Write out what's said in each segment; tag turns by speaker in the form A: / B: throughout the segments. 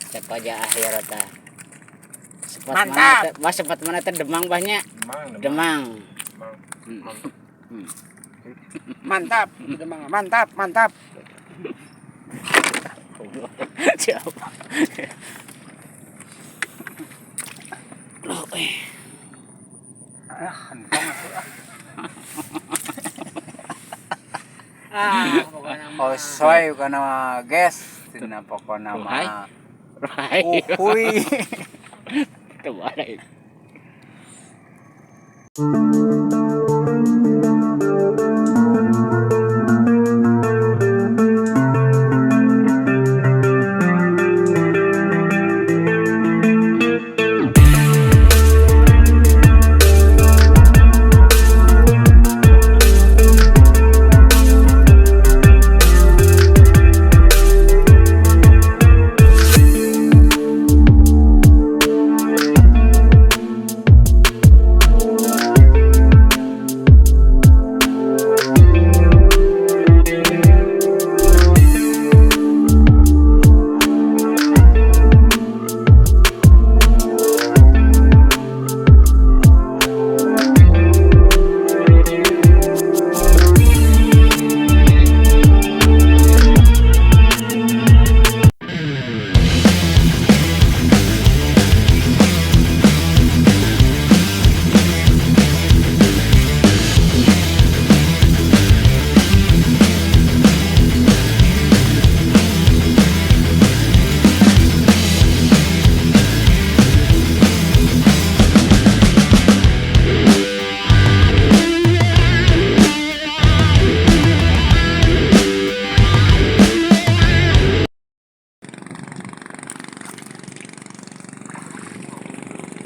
A: Cek aja akhir tah. Sempat
B: Mantap.
A: mana teh, wah sempat mana teh Demang banyak.
C: Demang,
A: Demang.
C: Demang.
B: Mantap, Demang. Mantap, mantap.
A: Siapa? Loh, eh.
B: Ah, hentong atuh ah. Ah, pokoknya mah.
D: Osoy kana mah guys, tina pokona mah.
A: Rai.
D: Uhuy.
A: Terbalik.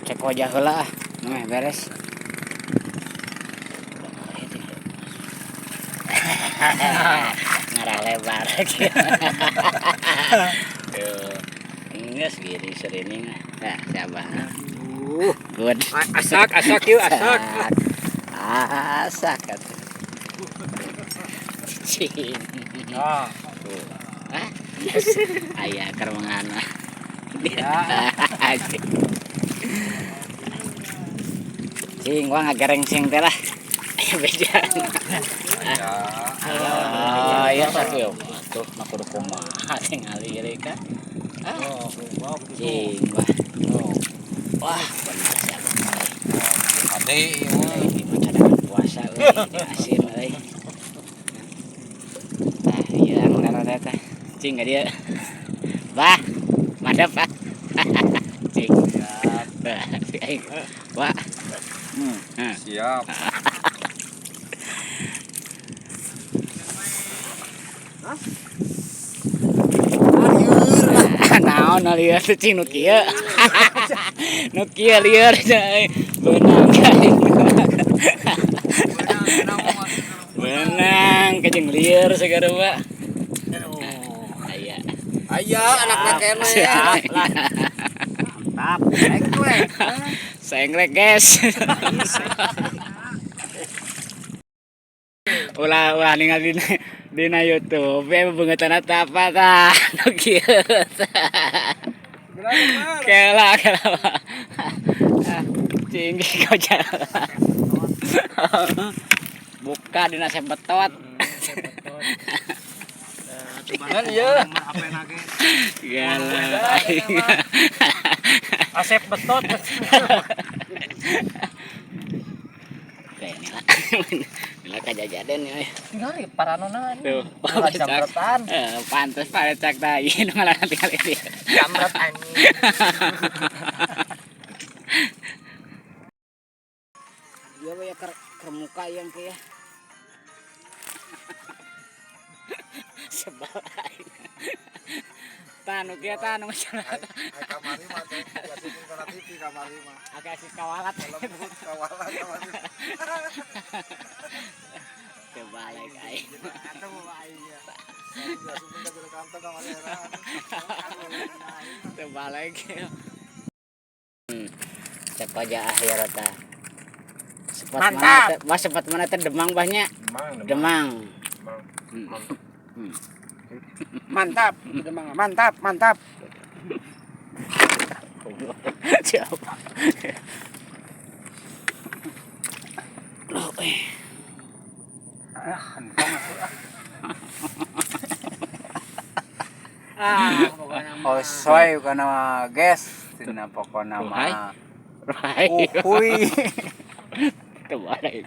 A: Cek wajah heula ah. Meh beres. Ngarah lebar. Tuh. Geus gini serining. Nah, siapa? Good.
B: Asak, asak yuk, asak.
A: Asak atuh. Cicing.
B: Ah.
A: Tuh. Ah, aya keur mangana.
B: Ya.
A: Cing, wah ngagereng sing teh lah. Aya beja. Ah, ya satu ya. Tuh, mah kudu kumaha tingali ieu ka. Ah, cing, wah. Wah, bener sih abah.
D: Hade ieu mah.
A: Ini mah cadangan puasa euy, asin euy. Tah, ieu anu ngaranna teh. Cing ka dieu. Bah, madep ah. Cing.
D: Siap.
A: Bah, si aing. Wah. Hmm.
D: Siap.
A: Naon lieur teh cing nu kieu. Nu kieu lieur euy. Beunang ka aing. Beunang ka jeung lieur sagara. Aya.
D: Aya anak kene ya.
B: Mantap. Engklek.
A: Senglek guys. Ulah ulah ningali dina YouTube ya beungeutna teh apa tah nu kieu. Kela kela. Cing kau jalan. Buka dina sebetot.
D: Kan ieu.
A: Gala.
B: Asep betot.
A: Kayak inilah. Inilah kajajaden ya.
B: Tinggal paranona.
A: Tuh,
B: Malah jamretan.
A: Pantes parecak tah ieu nu ngalah tinggal ini.
B: Jamret anjing.
A: Dia we keur keur muka yang ke ya. Sebal aing. Tah nu kieu tah nu masalah.
C: Ai kamari mah teh diasupkeun kana TV kamari mah.
A: Agak asis kawalat.
C: Lembut kawalan kamari.
A: Kebalik aing.
C: Atuh aing ya. Diasupkeun ka jero kantong kamari era.
A: Terbalik. Cek aja akhir tah. Sempat mana
B: Mantap.
A: teh, wah sempat mana teh Demang banyak.
C: Demang,
A: Demang.
C: Demang.
B: Mantap, Demang. Mantap, mantap.
A: Goblok. Siapa? Loh, eh.
D: Ah, entong atuh ah.
B: Ah, pokoknya mah.
D: Osoy kana mah guys, tina pokona
A: Ruhai.
D: mah.
A: Rai.
D: Uhuy.
A: Terbalik.